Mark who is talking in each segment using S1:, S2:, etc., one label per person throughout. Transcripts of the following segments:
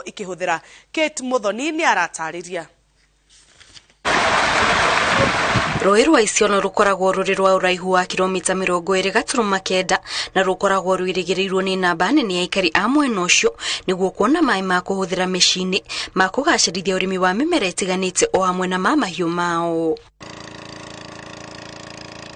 S1: Ikĩhũthĩra. Kate Muthoni nĩ aratarĩria.
S2: Rũĩ rwa Isiolo rũkoragwo rũrĩ rwa ũraihu wa kilomita 29 na rũkoragwo rwĩrĩgĩrĩirwo nĩ namba nene ya aikari a mwena ũcio nĩguo kuona maĩ ma kũhũthĩra mĩciĩ-inĩ, ma kũgacĩrithia ũrĩmi wa mĩmera ĩtiganĩte o hamwe na ma mahiũ mao.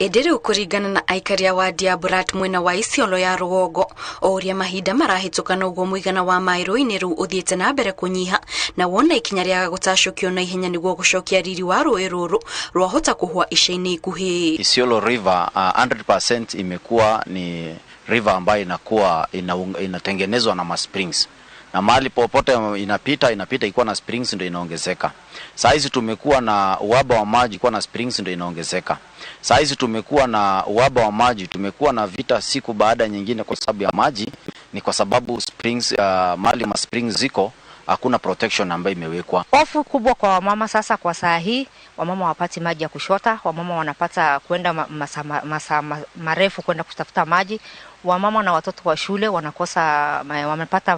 S2: Ĩndĩ rĩu kũringana na aikari a wadi ya Borat mwena wa Isiolo ya rũgongo, o ũrĩa mahinda marahĩtũka noguo mũigana wa maĩ rũĩ-inĩ rũu ũthiĩte na mbere kũnyiha, na wona ikinya rĩaga gũtacũkio na ihenya nĩguo gũcokia riri wa rũĩ rũrũ rwahota kũhwa ica-inĩ ikuhĩ.
S3: Isiolo River 100% imekuwa ni river ambayo inakuwa inatengenezwa na ma springs, na mahali popote inapita ikiwa na springs ndio inaongezeka. Saa hizi tumekuwa na uhaba wa maji, ikiwa na springs ndio inaongezeka. Saa hizi tumekuwa na uhaba wa maji, tumekuwa na vita siku baada nyingine kwa sababu ya maji, ni kwa sababu springs, mahali ma springs ziko hakuna protection ambayo imewekwa.
S4: Hofu kubwa kwa wamama sasa kwa saa hii, wamama hawapati maji ya kushota, wamama wanapata kwenda masaa marefu kwenda kutafuta maji. Wamama na watoto wa shule wanakosa, wamepata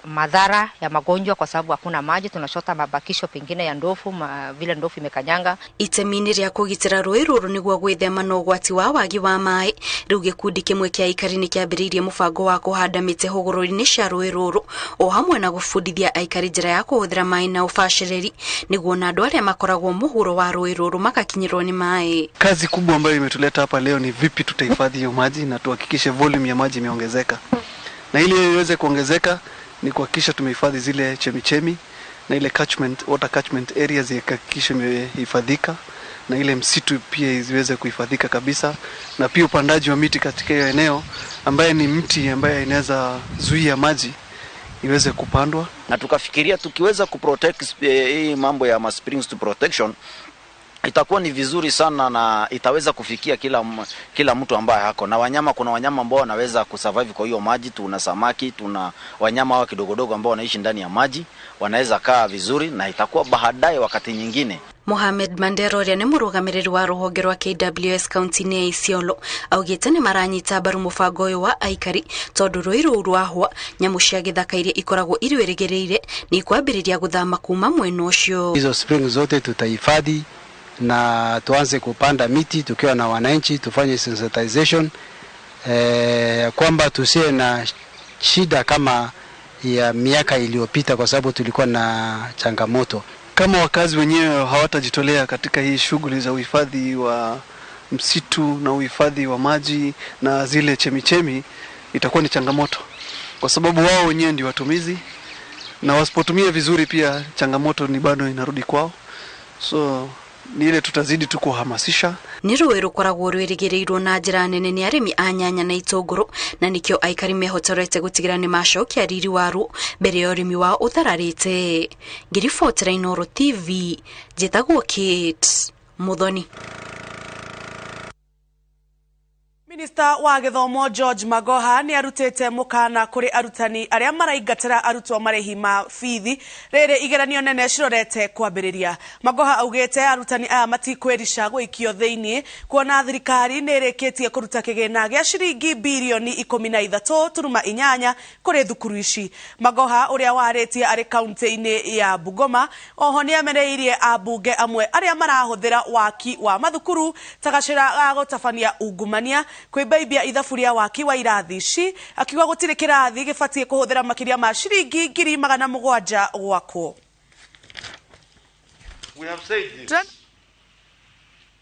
S4: madhara ya magonjwa kwa sababu hakuna maji. Tunashota mabakisho pengine ya ndofu, vile ndofu imekanyanga.
S2: Itemi-inĩ rĩa kũgitĩra rũĩ rũrũ nĩguo gwĩthema na ũgwati wa wagi wa maĩ, rĩu gĩkundi kĩmwe kĩa aikari nĩ kĩambĩrĩirie mũbango wa kũhanda mĩtĩ hũgũrũrũ-inĩ cia rũĩ rũrũ o hamwe na gũbundithia aikari njĩra ya kũhũthĩra maĩ na ũbacĩrĩri nĩguo na andũ arĩa makoragwo mũhuro wa rũĩ rũrũ magakinyĩrwo nĩ maĩ.
S5: Kazi kubwa ambayo imetuleta hapa leo ni vipi tutahifadhi hiyo maji na tuhakikishe volume ya maji imeongezeka. Na ili iweze kuongezeka ni kuhakikisha tumehifadhi zile chemichemi na ile catchment, water catchment areas zihakikishe imehifadhika, na ile msitu pia ziweze kuhifadhika kabisa, na pia upandaji wa miti katika hiyo eneo ambaye ni mti ambaye inaweza zuia maji iweze kupandwa.
S3: Na tukafikiria tukiweza kuprotect hii mambo ya ma springs to protection itakuwa ni vizuri sana na itaweza kufikia kila mtu ambaye hako. Na wanyama, kuna wanyama ambao wanaweza kusurvive kwa hiyo maji, tuna samaki, tuna wanyama hawa kidogodogo ambao wanaishi ndani ya maji, wanaweza kaa vizuri na itakuwa baadaye wakati nyingine.
S2: Mohamed Mandero ũrĩa nĩ mũrũgamĩrĩri wa rũhonge rwa KWS kaunti-inĩ ya Isiolo augĩte nĩ maranyita mbaru mũbango ũyũ wa aikari tondũ rũĩ rũu rwahwa nyamũ cia gĩthaka iria ikoragwo irwĩrĩgĩrĩire nĩ ikwambĩrĩria gũthama kuma mwena ũcio.
S6: Hizo spring zote tutahifadhi na tuanze kupanda miti tukiwa na wananchi, tufanye sensitization kwamba tusiwe na shida kama ya miaka iliyopita kwa sababu tulikuwa na changamoto.
S5: Kama wakazi wenyewe hawatajitolea katika hii shughuli za uhifadhi wa msitu na uhifadhi wa maji na zile chemichemi, itakuwa ni changamoto kwa sababu wao wenyewe ndio watumizi, na wasipotumia vizuri pia changamoto ni bado inarudi kwao. So ni ile tutazidi tu kuhamasisha.
S2: Nĩ rũĩ rũkoragwo rwĩrĩgĩrĩirwo na njĩra nene nĩ arĩmi a nyanya na itũngũrũ, na nĩkĩo aikari mehotorete gũtigĩra nĩ macokia riri waruo mbere ya ũrĩmi wao ũthararĩte. Ngĩribotera Inooro TV, njĩtagwo Kate Muthoni.
S1: Minista wa gĩthomo George Magoha nĩ arutĩte mũkana kũrĩ arutani arĩa maraingatĩra arutwo marĩhi ma bithi rĩrĩ igeranio nene cirorete kwambĩrĩria. Magoha augĩte arutani aya matikwĩrica gũikio thĩinĩ kuona thirikari nĩ ĩrĩkĩtie kũruta kĩgĩna gĩa ciringi birioni 13.8 kũrĩ thukuru ici. Magoha ũrĩa warĩtie arĩ kaunti-inĩ ya Bungoma oho nĩ ameneirie ambunge amwe arĩa marahũthĩra waki wa mathukuru ta gacĩra ga gũtabania ungumania kwĩmbaibia ithabu rĩa waki wa irathi ici, akiuga gũtirĩ kĩrathi gĩbatiĩ kũhũthĩra makĩria ma ciringi 700,000 gwakwo.
S7: We have said this.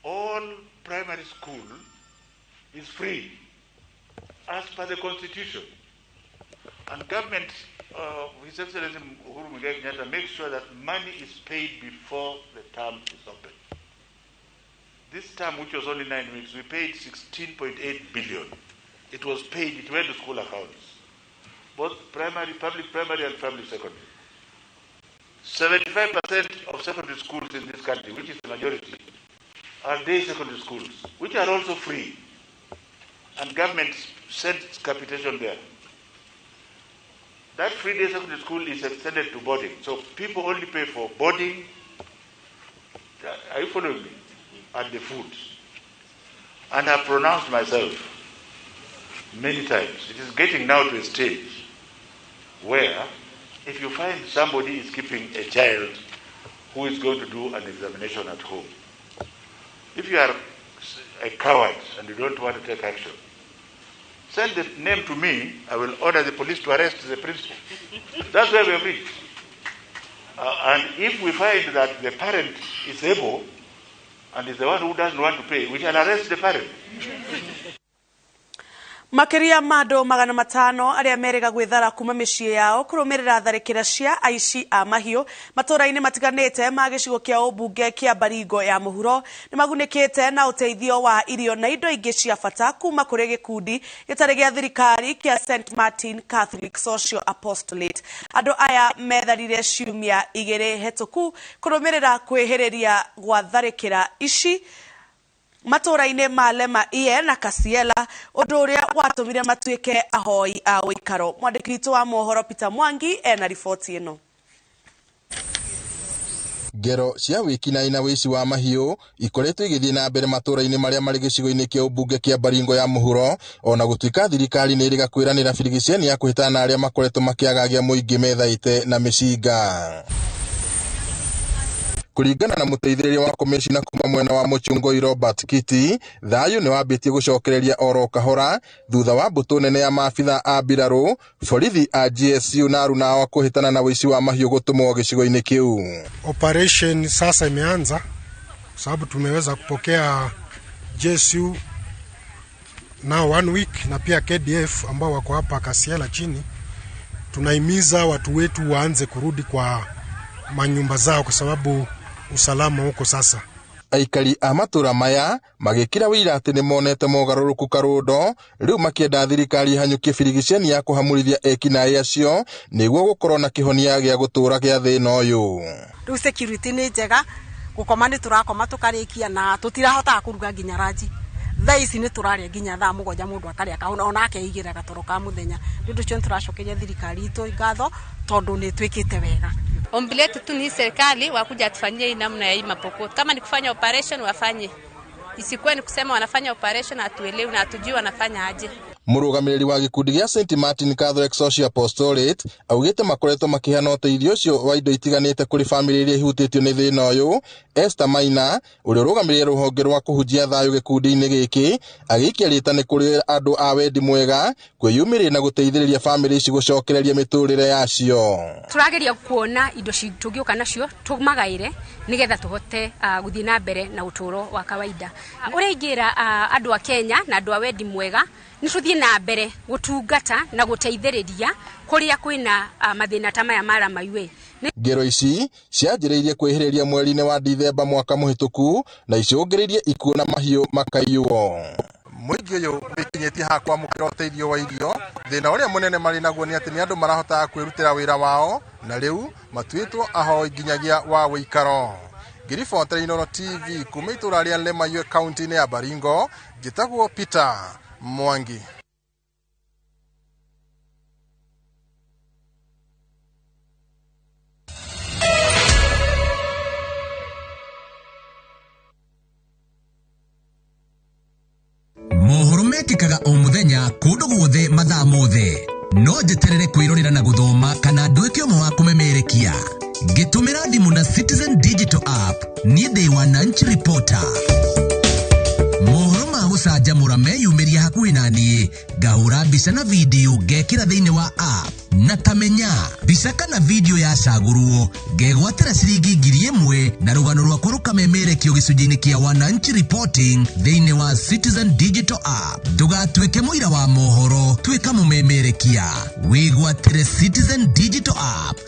S7: All primary school is free as per the constitution. And government, His Excellency Uhuru Muigai Kenyatta, makes sure that money is paid before the term is open. This term, which was only 9 weeks, we paid 16.8 billion. It was paid, it went to school accounts, both primary, public primary and public secondary. 75% of secondary schools in this country, which is the majority, are day secondary schools, which are also free. And government sends capitation there. That free day secondary school is extended to boarding. So people only pay for boarding. Are you following me? And the food. And I pronounced myself many times. It is getting now to a stage where If you find somebody is keeping a child who is going to do an examination at home, if you are a coward and you don't want to take action, send the name to me. I will order the police to arrest the principal. That's where we have reached. And if we find that the parent is able and is the one who doesn't want to pay, we shall arrest the parent.
S1: Makiria ma andũ 500 arĩa merĩga gwĩthara kuma mĩciĩ yao kũrũmĩrĩra tharĩkĩra cia aici a mahiũ matũũra-inĩ matiganĩte ma gĩcigo kĩa ũmbunge kĩa Baringo ya mũhuro nĩ magunĩkĩte na ũteithio wa irio na indo ingĩ cia bata kuma kũrĩ gĩkundi gĩtarĩ gĩa thirikari kĩa St Martin Catholic Social Apostolate. Andũ aya metharire ciumia 2 hetũku kũrũmĩrĩra kwĩhĩrĩria gwa tharĩkĩra ici matũũra-inĩ ma Lema Iye na Kasiela, ũndũ ũrĩa watũmire matuĩke ahoi a ũikaro. Mwandĩki witũ wa mohoro Peter Mwangi ena riboti ĩno.
S8: Ngero cia wĩkinaĩ na wĩici wa mahiũ ikoretwo igĩthiĩ na mbere matũũra-inĩ marĩa marĩ gĩcigo-inĩ kĩa ũmbunge kĩa Baringo ya mũhuro, ona gũtuĩka thirikari nĩ ĩrĩga kwĩranĩra birigiceni ya kũhĩtana na arĩa makoretwo makĩagagia mũingĩ methaĩte na mĩcinga. Kũringana na mũteithĩrĩria wa komishina kuma mwena wa Muchungoi Robert Kiti, thayũ nĩ wambĩtie gũcokereria oro kahora thutha wa mbũtũ nene ya maabitha a mbirarũ, borithi a GSU na aruna ao kũhĩtana na wĩici wa mahiũ gũtũmwo gĩcigo-inĩ kĩu.
S9: Operation sasa imeanza sababu tumeweza kupokea GSU now 1 week na pia KDF ambao wako hapa Kasiela chini. Tunahimiza watu wetu waanze kurudi kwa manyumba zao kwa sababu usalama huko sasa.
S8: Aikari a matũra maya magĩkĩra wĩira atĩ nĩ monete mogarũrũku karũndo, rĩu makĩenda thirikari ĩhanyũkie birigiceni ya kũhamũrithia ekinaĩ acio nĩguo gũkorwo na kĩhonia gĩa gũtũũra gĩa thĩna ũyũ.
S10: Rĩu security nĩ njega, gũkoma nĩ tũrakoma tũkarĩkia na tũtirahotaga kũruga nginya ranji. Thaa ici nĩ tũrarĩa nginya thaa 7 mũndũ akarĩa kahũna ona akeigĩra gatoro ka mũthenya. Nĩ ũndũ ũcio nĩ tũracokeria thirikari itũ ngatho tondũ nĩ twĩkĩte wega.
S11: Ombi letu tu ni serikali wakuja atufanyie hii namna ya hii mapokot. Kama ni kufanya operation wafanye. Isikuwe ni kusema wanafanya operation hatuelewi na hatujui wanafanya aje.
S8: Mũrũgamĩrĩri wa gĩkundi gĩa St Martin Catholic Social Apostolate augĩte makoretwo makĩheana ũteithio ũcio wa indo itiganĩte kũrĩ bamĩrĩ iria ihutĩtio nĩ thĩna ũyũ. Esther Maina ũrĩa ũrũgamĩrĩire rũhonge rwa kũhunjia thayũ gĩkundi-inĩ gĩkĩ agĩikia rĩtana kũrĩ andũ a wendi mwega kwĩyumĩria na gũteithĩrĩria bamĩrĩ ici gũcokereria mĩtũrĩre yacio.
S12: Tũrageria kuona indo tũngĩũka nacio tũmagaĩre nĩgetha tũhote gũthiĩ na mbere na ũtũũro wa kawaida. Ũrĩa ingĩra andũ a Kenya na andũ a wendi mwega nĩ tũthiĩ na mbere gũtungata na gũteithĩrĩria kũrĩa kwĩna mathĩna ta maya ma Ramaiwe.
S8: Ngero ici cianjĩrĩirie kwĩhĩrĩria mweri-inĩ wa Dithemba mwaka mũhĩtũku na icũngĩrĩirie ikuũ na mahiũ makaiywo. Mũingĩ ũyũ wĩkinyĩtie haha kwamũkĩra ũteithio wa irio, thĩna ũrĩa mũnene marĩ naguo nĩ atĩ nĩ andũ marahotaga kwĩrutĩra wĩra wao na rĩu matuĩtwo ahoi nginyagia wa wĩikaro. Ngĩribotera Inooro TV kuma itũũra rĩa Lemaiwe kaunti-inĩ ya Baringo, njĩtagwo Peter Mwangi.
S13: Mohoro mekĩkaga o mũthenya kũndũ guothe mathaa mothe. No njeterere kwĩrorera na gũthoma kana nduĩke ũmwe wa kũmemerekia. Ngĩtũmĩra thimũ na Citizen Digital App, niĩ ndĩ Wananchi Reporter. Mohoro ma gũcanjamũra meyumĩria hakuhĩ na niĩ, ngahũra mbica na video ngekĩra thĩinĩ wa app. Na tamenya mbica kana video yacagũrwo ngegwatĩra ciringi 1000 na rũgano rwakwa rũkamemerekio gĩcunjĩ-inĩ kĩa Wananchi Reporting thĩinĩ wa Citizen Digital App. Ndũgatuĩke mũira wa mohoro, tuĩka mũmemerekia. Wĩgwatĩre Citizen Digital App.